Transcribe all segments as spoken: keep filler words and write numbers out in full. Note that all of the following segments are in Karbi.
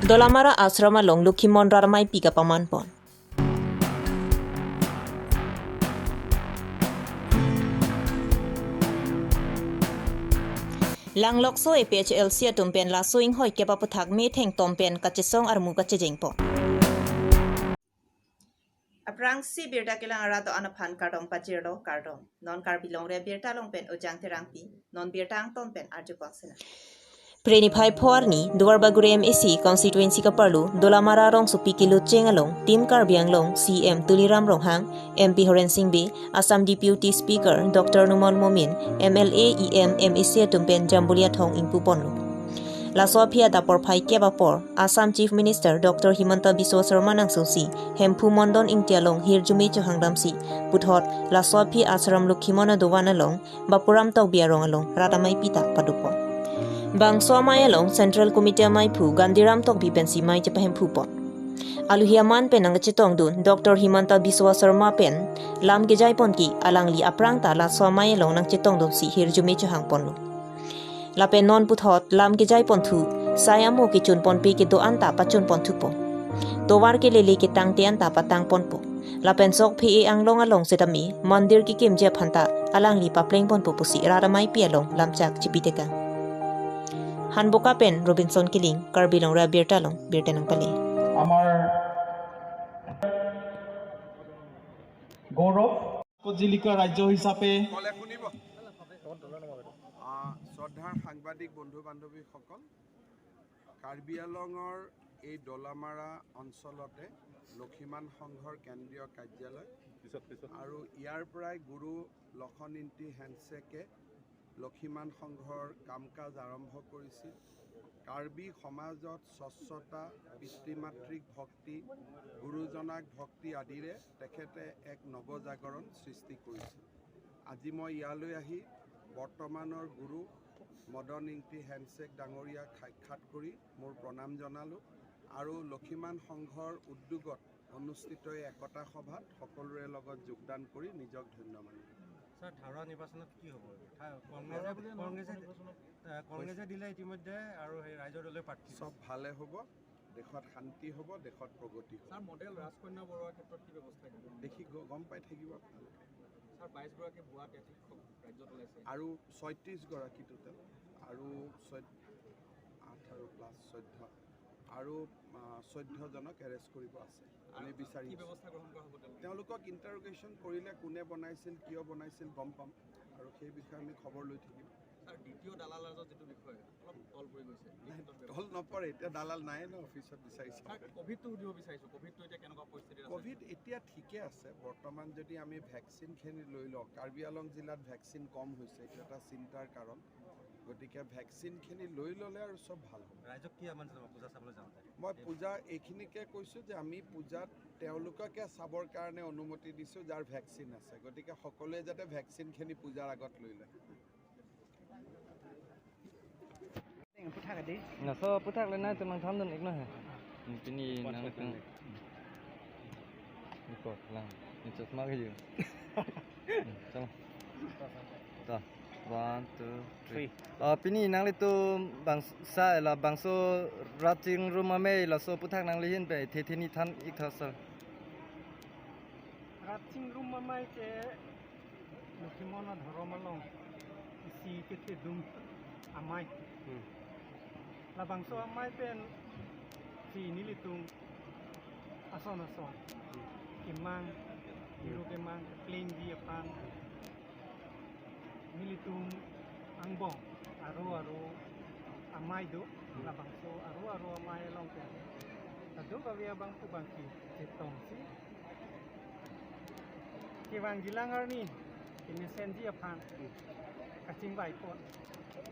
Dolamara Ashram along Lokhimon rat ameipi kapaman pon. Langlokso A P H L C atum pen laso inghoi kep aputhak metheng tom pen kachesong armu kachejeng pon. Aphrangsi birta kelang arat do-an aphan kardom pajirlo, kardom. Non Karbi Longri Abirta along pen Ojang Terangpi, non birta angton pen arju pon sinang. Phre niphai pho arni, Duarbagori M A C constituency kaparlo, Dolamara rongsopi kelut cheng along, Team Karbi Anglong, C M Tuliram Ronghang, M P Horen Sing Bey, Assam Deputy Speaker Doctor Numal Momin, M L A, E M, M A C atum pen Jambuli Athong ingpu ponlo. Laso aphi adap porphai kep apor, Assam Chief Minister Doctor Himanta Biswa Sarma nangsosi, Hemphu Mondon Ingti along hirjume chohang damsi, puthot, laso aphi Ashram Lokhimon adovan along, Bapuram Tokbi arong along rat ameipi ta pado pon. Bangso amei along Central Committee ameiphu Gandhiram Tokbi pensi mei chepahemphu pon. Aluhi aman pen nangchetongdun Doctor Himanta Biswa Sarma pen lam kejai pon ke alangli aphrang ta laso amei along nangchetongdunsi hirjume chohang ponlo. Lapen non puthot lam kejai ponthu, sai amo kechun ponpe kedo-an ta pachun ponthupo. Tovar kelele ketangte an ta patang ponpo. Lapen sok phe-e anglong along setame, mandir kekimji aphan ta alangli papleng ponpo pusi rat ameipi along lamchak chipitekang. Hanboka pen Robinson Killing, Karbi Longri Abirta along birta nangpale. আমাৰ গৌৰৱ। জিলিকা ৰাজ্য হিচাপে আহ, শ্ৰদ্ধাৰ সাংবাদিক বন্ধু বান্ধৱীসকল, কাৰ্বি আংলঙৰ এই দলামাৰা অঞ্চলতে লক্ষীমান সংঘৰ কেন্দ্ৰীয় কাৰ্যালয় আৰু ইয়াৰ পৰাই গুৰু লক্ষণ ইংতি হেনছেকে লক্ষীমান সংঘৰ কাম কাজ আৰম্ভ কৰিছিল। কাৰ্বি সমাজত স্বচ্ছতা, পিতৃ মাতৃক ভক্তি, গুৰুজনাক ভক্তি আদিৰে তেখেতে এক নৱজাগৰণ সৃষ্টি কৰিছিল। আজি মই ইয়ালৈ আহি বৰ্তমানৰ গুৰু মদন ইংতি হেনছেক ডাঙৰীয়াক সাক্ষাৎ কৰি মোৰ প্ৰণাম জনালোঁ আৰু লক্ষীমান সংঘৰ উদ্যোগত অনুষ্ঠিত এই একতা সভাত সকলোৰে লগত যোগদান কৰি নিজক ধন্য মানিলোঁ। ছাৰ, ধাৰুৱা নিৰ্বাচনত কি হ'ব? থা-, কংগ্ৰেছে, কংগ্ৰেছে, এ, কংগ্ৰেছে দিলে ইতিমধ্যে আৰু সেই ৰাইজৰ দলে প্ৰাৰ্থী। চব ভালে হ'ব, দেশত শান্তি হ'ব, দেশত প্ৰগতি হ'ব। ছাৰ, মডেল ৰাজকন্যা বৰুৱাৰ ক্ষেত্ৰত কি ব্যৱস্থা দিব? দেখি গ-, গম পাই থাকিব আপোনালোকে। ছাৰ, বাইছ গৰাকী ভুৱা টেট শিক্ষক ৰাজ্যত ওলাইছে। আৰু ছয়ত্ৰিশ গৰাকী টোটেল, আৰু চৈধ্য, আঠ আৰু প্লাছ চৈধ্য, আৰু, আহ, চৈধ্য জনক এৰেষ্ট কৰিব আছে। আমি আৰু বিচাৰি কি আছোঁ। ব্যৱস্থা গ্ৰহণ কৰা হ'ব তেওঁলোকক? তেওঁলোকক ইণ্টাৰোগেশ্যন কৰিলে কোনে বনাইছিল, কিয় বনাইছিল গম পাম, আৰু সেই বিষয়ে আমি খবৰ লৈ থাকিম। ছাৰ, দ্বিতীয় দালাল ৰাজৰ যিটো বিষয়, অলপ তল পৰি গৈছে। নাই, তল নপৰে, এতিয়া দালাল নাইয়ে ন অফিচত, বিচাৰি চাওক। ছাৰ, কভিডটো সুধিব বিচাৰিছোঁ, কভিডটো এতিয়া কেনেকুৱা পৰিস্থিতিত আছে? কভিড এতিয়া ঠিকে আছে। বৰ্তমান যদি আমি ভেকচিনখিনি লৈ লওঁ, কাৰ্বি আংলং জিলাত ভেকচিন কম হৈছে, এইটো এটা চিন্তাৰ কাৰণ। গতিকে ভেকচিনখিনি লৈ ল'লে আৰু চব ভাল হ'ব। ৰাইজক কি আহ্বান জনাব পূজা চাবলৈ যাওঁতে? মই পূজা এইখিনিকে কৈছোঁ যে আমি পূজাত তেওঁলোককে চাবৰ কাৰণে অনুমতি দিছোঁ যাৰ ভেকচিন আছে। গতিকে সকলোৱে যাতে ভেকচিনখিনি পূজাৰ আগত লৈ লয়। Laso aphuthak le nangtum nangthandun iknon he. Pini nangtum. Ikot lang. Ni chosma ke ju. Hmm, chalo. Ta. One, two, three. Ah, pini nanglitum bangsa la bangso rat chingrum amei laso aphuthak nangli hin pe the the ni than ik tha sir. Rat chingrum amei ke Lokhimon adhorom along isi kethedung amei. Hmm. Labangso amei pen si nelitum ason ason kemang, hero kemang, plengji aphan nelitum angbong aro aro amei do, labangso aro aro amei along pen kadokave abang pu abang ke chetongsi kevangji lang arni kemesenji aphan kachingvai pon.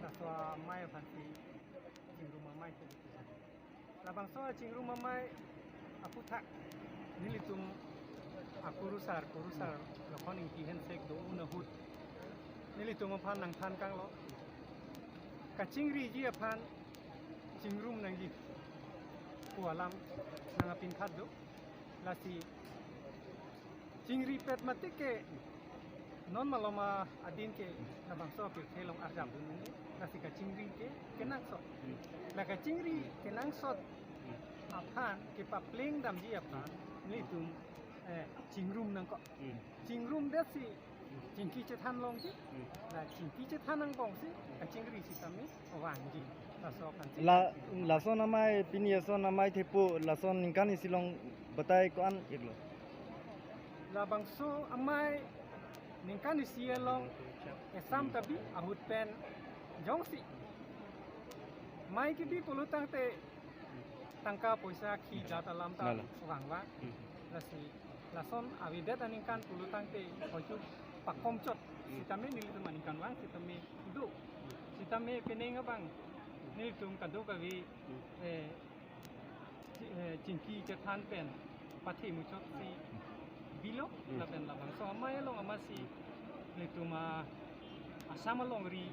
Laso amei aphan si chingrum amei si. Labangso chingrum amei aphuthak nelitum akurusar, kurusar Lokhon Ingti Hensek do-un ahut nelitum aphan nangthan kanglo. Kachingriji aphan chingrum nangji pu alam nang apinkhat do. Lasi chingripet mati ke non malom adin ke labangso apirthe along arjapdun nangji. Lasi kachingri ke kenangsot. La kachingri kenangsot Aphan kepapleng damji aphan nelitum eh, chingrum nangkok. Hmm. Chingrum detsi chingki chethan longji. Hmm. La chingki chethan nangkokji, kachingri sitame vangji. Laso kan si. La, lason amei, pini ason amei thepo, lason ningkan isi along batai ko-an iklo? Labangso amei ningkan isi along esam ta bi ahut pen jongsi mei kebi pulo tangte tangka poisa khi jat alam ta Lalo. Vangvang. Hmm. Lasi lason avedet aningkan pulo tangte hoitu pakomchot. Hmm. Sitame nelitum aningkanvang sitame do. Sitame penang abang nelitum kadokave, Hmm. eh, chi- eh, chingki chethan pen pathe muchotsi bilo. Hmm. Lapen labangso amei along amatsi nelitum a Assam alongri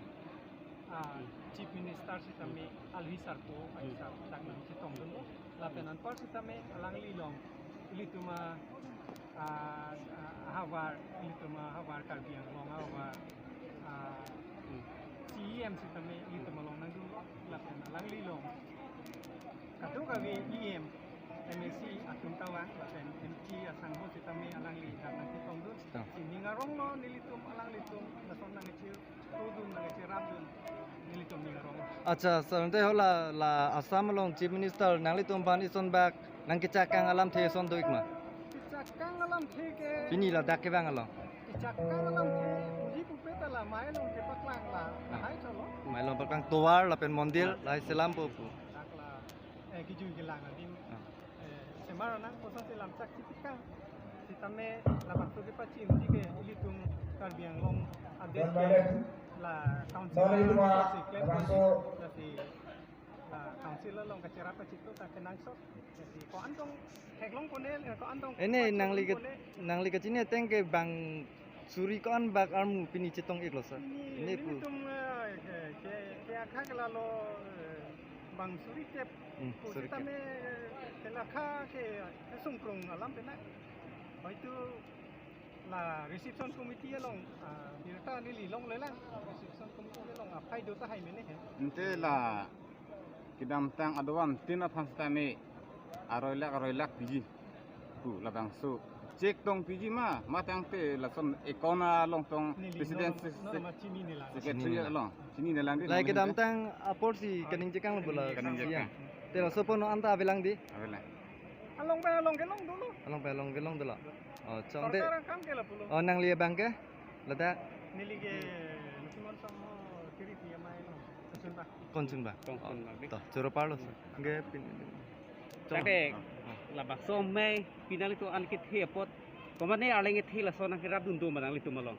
ah, Chief Minister sitame alwi sarpo, ai Hmm. sar dak nangchetongdunlo. Lapen anpar sitame alangli along ilitum a, ah, ah, ahavar, ilitum ahavar Karbi Anglong ahavar, ah, Hmm. C E M sitame ilitum along nangdunlo. Lapen alangli along kadokave E M, M A C atum ta vang, lapen M P asangho sitame alangli dak nangchetongdun. Sita. Si ning aronglo nelitum alanglitum lason nangchir todun nangchirapdun nelitum ning arong. Acha, sir, ante hala la Assam along Chief Minister nanglitum aphan ison bak nangkechakang alamthe ison do-ik ma? Kechakang alamthe ke Pini ladak kevang along. Kechakang alamthe puji pupe ta la mei along kepaklang la Ah. lahai cholo. Mei along paklang tovar lapen mondir Ah. lahai selampo pu. Dak la, eh, kijui kelang adim. Ah. Eh, semar nang koson si lamchak chitikang. Sitame labangso kepachimji ke ilitum Karbi Anglong adet ke la council along si klem kosi, lasi la council along kachirap kachito ta kenangsot. Lasi ko-an tong theklong kone, eh, ko-an tong Ene kepachimji nangli ke, kone. Nangli kachini ateng ke bang suri ko-an bak armu pini chetong-iklo, sir? Pini, Pini pu. nelitum, eh, ke, ke, ke akha ke lalo, eh, bang suri kep Hmm, pu suri kep. sitame, eh, ke lakha ke, eh, sungkrung alam pena. Hoitu la reception committee along, ah, birta neli longlelang. Reception committee along aphai do tahai mene he. Ante la kedamtang adwan tin aphan sitame aroilak aroilak piji pu labangso cheque tong piji ma, ma tangte lason account along tong Neli president non, se- non se- ma chini nelang. Secretary Chini nelang. along chini nelang di Lahai non kedamtang apor si kaningje kanglo bola. Kaningje Iya. kang. Te laso pono anta avelang di. Avelang. Along pen along kelong dolo. Along pen along kelong dolo. Oh, chong te. Sorkar akam ke lapulo. Oh, nangli abang ke? Ladak? Neli ke Nusimon Sangho Kiri P M I lo. Konsumba. Konsumba. Oh, Konsumba, be. Toh, choro parlo, sir. Nge pin. Chong. Tangte, Oh. labangso amei, pini nanglitum an kethe apot. Komane arleng kethe lason nangkerapdun do ma nanglitum along?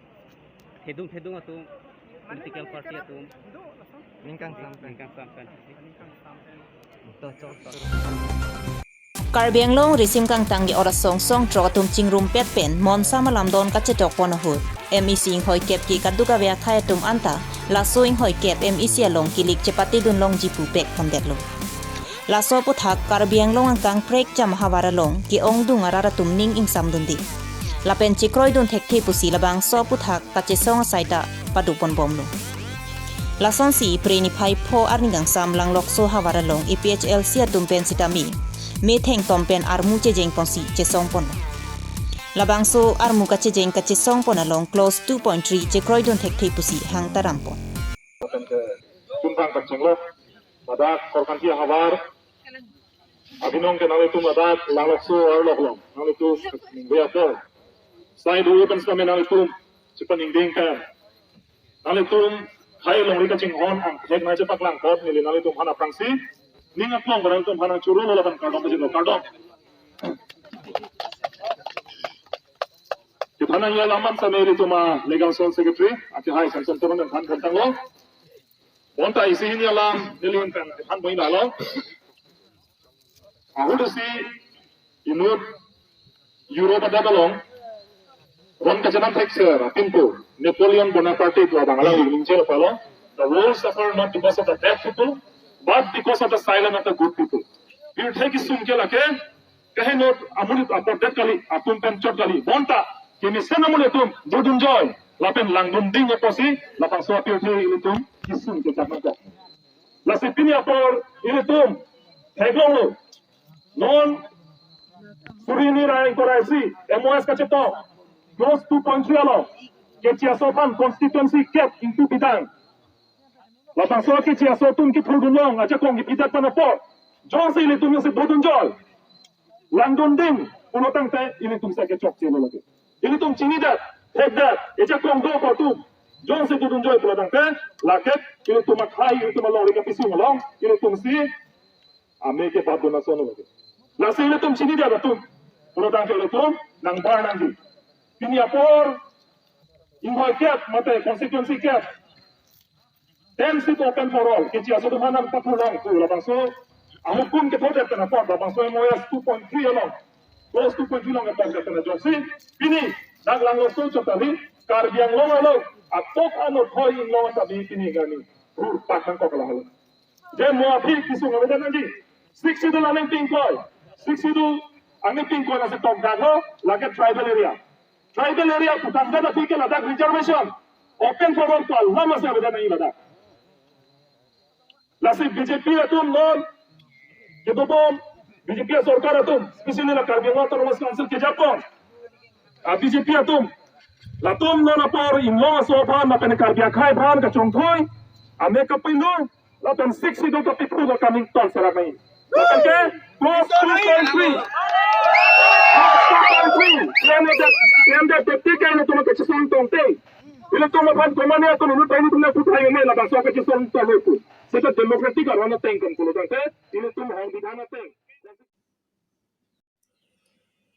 Thedung thedung atum, Mane political mane party kerap atum. do lason. Ningkan sampen. Ningkan sampen. Ningkan sampen. Toh, chong, toh. Karbi Anglong risim kangtang ke orasong song throk atum chingrumpet pen monsam alamdon kachetokpon ahut M E C inghoikep ke kadokave akhei atum anta laso inghoikep M E C along kilik chepatedun longji pu pekpondetlo. Laso aphuthak Karbi Anglong angkang prekjam ahavar along ke-ongdung arat atum ning ingsamdunde lapen chekroidun thekthe pusi labangso aphuthak kachesong asai ta padoponbomlo. Lasonsi Phre niphai pho arni kangsam Langlokso ahavar along A P H L C atum pen sitame metheng tom pen armu chejengponsi chesongponlo. Labangso armu kachejeng kachesongpon along clause two point three chekroidun thekthe pusi hangtarampon. Lapen ke tumpang kachinglo, ladak Korkanthi ahavar abinong ke nanglitum ladak Langlokso arlok along nanglitum ningve apor. Sai do pen sitame nanglitum chepaningding pen nanglitum hai longri kachinghon angthek nangchepaklangkok neli nanglitum aphan aphrangsi ning aklong nanglitum aphan nangchorolo lapen kardom kachelo, kardom. Kethan nangji alam an sitame ilitum a Legal Cell Secretary akehai Samson Teron aphan phontanglo. Bonta isi hini alam neli ahin pen kethan pon lalo. Ahut si inut Europe adet along ron kachenam thekser atimpo Napoleon Bonaparte pu abang alangli ningje lo palo, "The world suffer not because of the deaf people, but because of the silence of the good people." Pirthe kesung ke lake kahenot amonit apor det kali, atum pen chot kali. Bonta kemesen amonit atum dodun joi lapen langdunding apotsi labangso apirthe ilitum kesung ke chakna ko. Lasi pini apor ilitum theklonglo. Non suri hini ra ingkoi ra isi M O S kachetok, clause two point three along kechi aso aphan constituency kep ingtu bidang. Labangso kechi aso atum kiphurdun long ajakong kipidet pen apot, jongsi ilitum jongsi bodun joi, langdun ding pulo tangte ilitum si kechokche lo lake. Ilitum chinidet, thekdet, ajakong do atum jongsi bodun joi pulo tangte, lake ilitum akhai, ilitum alongri kapisung along ilitum si ame kepatdun ason lo lake. Lasi ilitum chinidet atum pulo tangte ilitum nangbar nangji. Pini apor ingkoi kep mate constituency kep, ten seat open for all, kechi aso atum aphan nangpaklangpo labangso ahukum kethodet pen apot, labangso M O S two point three along, clause two point three along kethodet pen ajoksi pini dak Langloso Chotali, Karbi Anglong along atok anot hoi inglong ata bi pini kami rur pak nangkok lahelo. Je mo aphi kesung avedet nangji, Sixth Schedule angni ingkoi, Sixth Schedule angni ingkoi lasi tokdak lo, lake tribal area. Tribal area putangdet aphi ke ladak reservation, open for all pu alam si avedet nangji ladak. Lasi B J P atum non kedobom, B J P sorkar atum, especially la Karbi Anglong Autonomous Council kejapon a B J P atum, latum non apor inglong aso aphan lapen Karbi akhai aphan kachongthoi, ame kapinu, lapen Sixth Schedule kapiphu ka coming ton serak nai. Lapen ke clause two point three, clause two point three, claim that, claim that the T K ilitum kachesong tangte, ilitum aphan komane atum inut pai ilitum na puthai me labangso kachesong tangte. Seta democratic aron ateng kan pulo tangte, ilitum songbidhan ateng.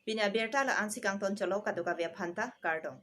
Pini abirta la-ansi kangton cholo, kadokave aphanta kardom.